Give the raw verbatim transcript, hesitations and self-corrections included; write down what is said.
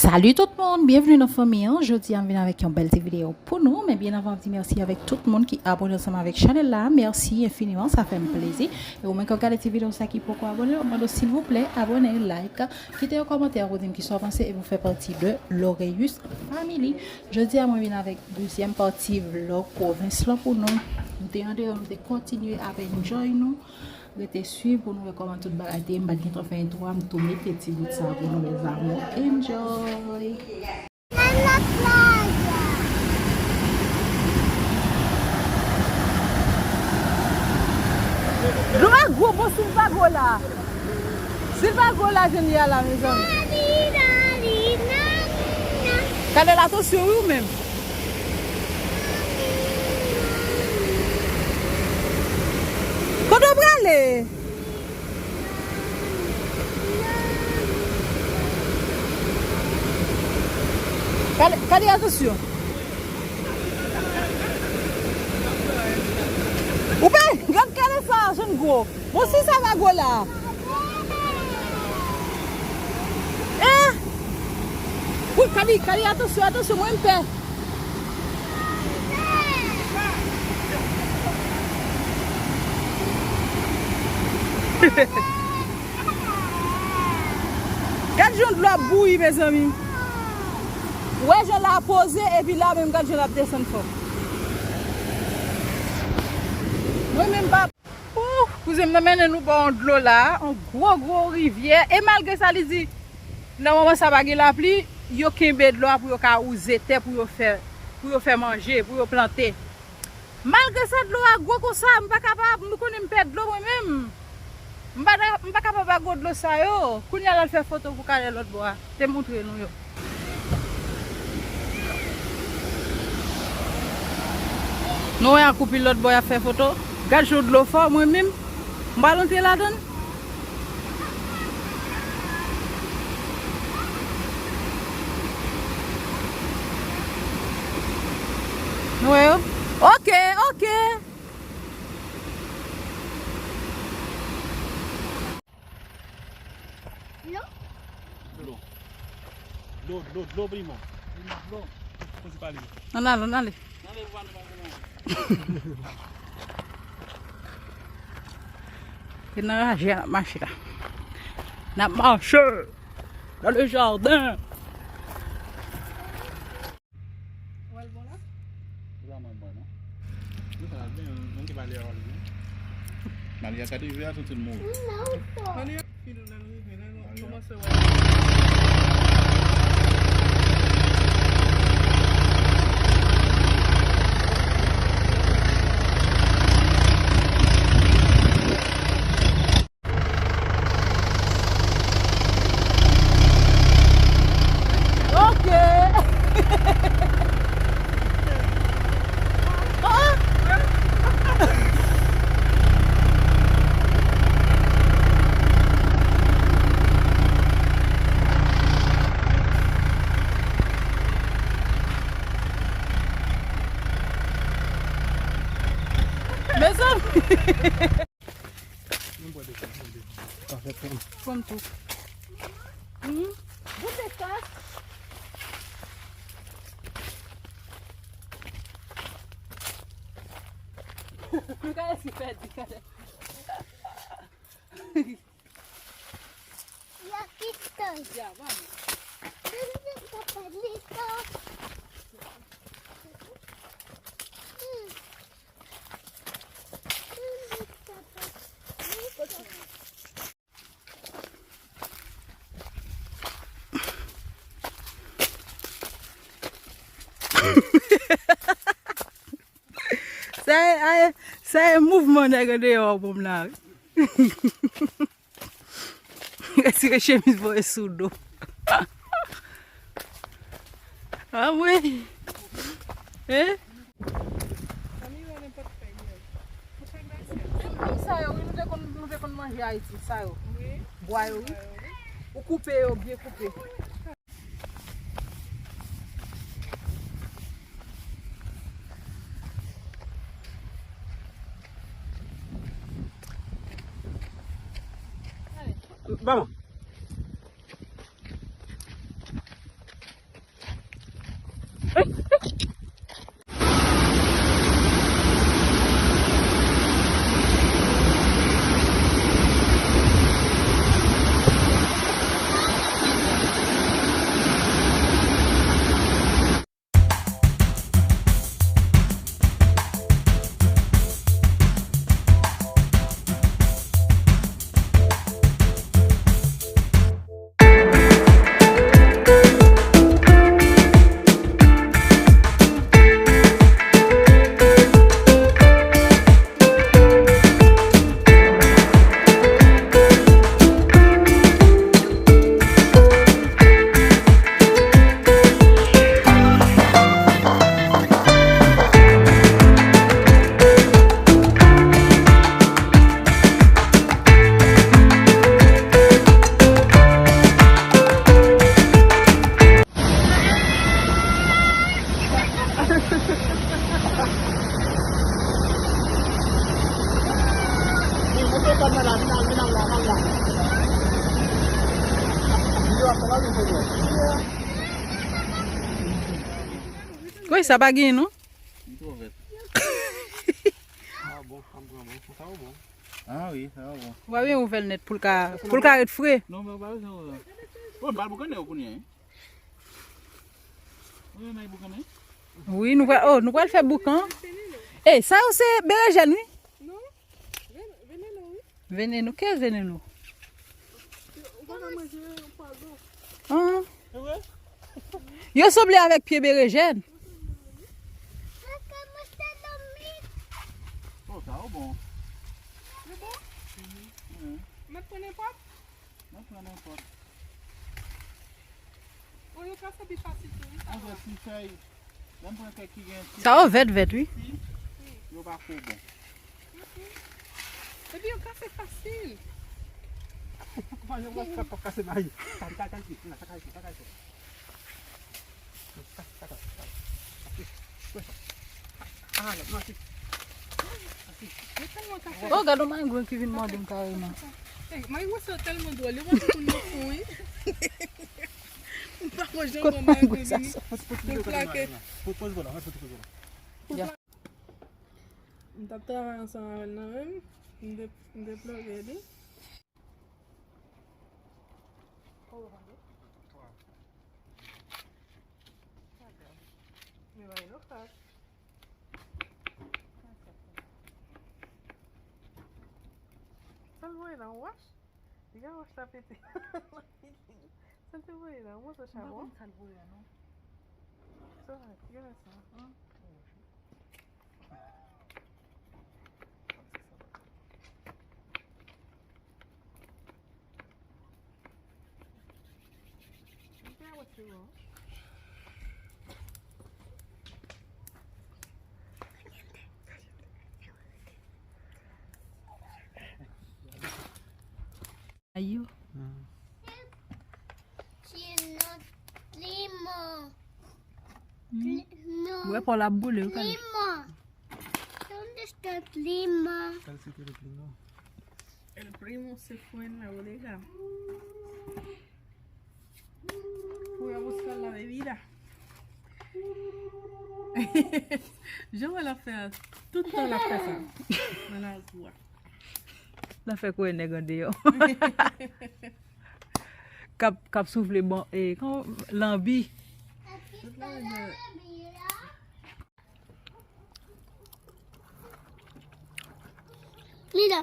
Salut tout moun, byenvni nan fanmi an. Jodi a m vin avèk yon bèl ti videyo pou nou, men byen avan m di mèsi avèk tout moun ki abone ansanm avèk chanèl la. Mèsi enfiniman, sa fè m plezi. E ou menm k ap gade ti videyo sa ki poko abone, m mande w silvouplè abone, like, kite yon kòmantè pou di m kisa w panse e pou fè pati de Loreus Family. Jodi a mwen vin avèk dezyèm pati vlog pwovens lan pou nou. Nou te andeyò, nou te kontinye ap enjoy nou. Rete swiv pou nou wè kòman tout bagay te ye. M pa t gentan fè entwo a, m tou mete ti bout sa pou nou, mes amours. Enjoy! Dlo a gwo, bon, silvago la. Silvago la, jwenn li a la, mezanmi. Gade l, atansyon, wi, ou menm. Kote w prale? Kale, kale, atansyon. Ou pa, gad kale sa, jwenn gwo. Bon, si sa va gwo la. Eh! Wi, kale, kale, atansyon, atansyon, mwen m pè. Gad jan dlo ap bouyi, mezanmi. Wè jan la poze, epi la menm gad jan l ap desann fò. Mwen menm pa. Ouh, kouzen m nan mennen nou bò yon dlo la, yon gwo, gwo rivyè. E malgre sa, li di, nan moman sa pa gen lapli, yo kenbe dlo a pou yo ka wouze tè, pou yo fè, pou yo fè manje, pou yo plante. Malgre sa, dlo a gwo konsa, m pa kapab, nou konnen m pè dlo mwen menm. M pa, m pa kapab ak gwo dlo sa yo. Kounye a l al fè foto pou kale lòt bò a. Te montre nou yo. Nou wè akoupil lòt bò y ap fè foto. Gad jan dlo fò, mwen menm, m pral antre ladan l. Nou wè yo? Oke, oke. Dlo? Dlo. Dlo, dlo, dlo, primo. Dlo. Poze pale. Ann ale, ann ale. Ann ale, ann ale. E nan raje a n ap mache la. N ap mache dans le jardin. Ou wè l bon la? Li pa mwen bon, non. Li pa byen, mwen ki pale a li. Malia gade jwe a, santi l mouri. Malia, fin lè nou rive, lè nou kòmanse wè. Ok. Ah! Mezanmi. Mwen bwè de kòk, mwen de. Pafè pou m. Pran m tou. Hmm? Bout de kòk. Gade si pèdi, gade. Ya, kito. Ya, vamos. Papelito. Hmm. Sa e, sa e mouvman nèg andeyò a pou m la wi. Retire chemiz voye sou do. Ah wi. Hein? Menm, menm sa yo, wi, nou te konn, nou te konn manje Ayiti, sa yo. Wi. Bwa yo, wi. Ou koupe yo, byen koupe. Vamos. Wi, sa pa genyen non. Li twò vèt. Ah bon, sa m pran bon. Sa yo bon. Ah wi, sa yo bon. Ou pa byen ouvè l nèt pou l ka, pou l ka ret fre. Non, men ou pa bezwen ouvè. Bon, m pral boukannen yo kounye a, hein. Ou renmen boukannen? Wi, nou pral, oh, nou pral fè boukan. Ey, sa yo se berejèn, wi. Non, ven-, veneno, wi. Veneno, ke veneno? Ou pa ka manje pwazon. Ah. Se vre? Yo sanble avèk pye berejèn. Oh, sa yo bon. Yo bon? Mhm. Mèt pran nenpòt? Mwen pran nenpòt. Bon, yo ka fè pi fasil tou, wi, sa. Mwen vle ti fèy. Lè m pran kèk ki gen ti Sa yo vèt vèt, wi. Ti, yo pa ko bon. Epi yo kase fasil. Kòman yo pa kase mayi? Sa, sa, sa, sa, sa, sa, sa, sa. Oh, gade yon mangwen ki vin mòde m kareman. Ey, mangwen sa tèlman dwòl, yo manje moun nan fon, wi. M pa wè jan yon mangwen vini. Pou plake. Poz, poz vòlò, poz, poz vòlò. M t ap travay ansanm avè l nan menm. M de-, m deplore li. Oh, tande. Men bay nou fas. Sa l voye la, yon wòch? Li gen wòch la pete. Sa l te voye la, yon moso chabon? M pa konn sa l voye a, non. Sa, ki gen sa? Ayo. Limon. Limon. Ou wè pa w la boule, ou kale. Limon. Don't disturb limon. Kale se kale limon. El primo se fue en la bodega. Voy a buscar la bebida. Jan wè l ap fè a, tout tan l ap fè sa nan lakou a. L ap fè kwè nèg andeyò. K ap, k ap soufle bon, e, kòman, lanbi. Tout la, Lila.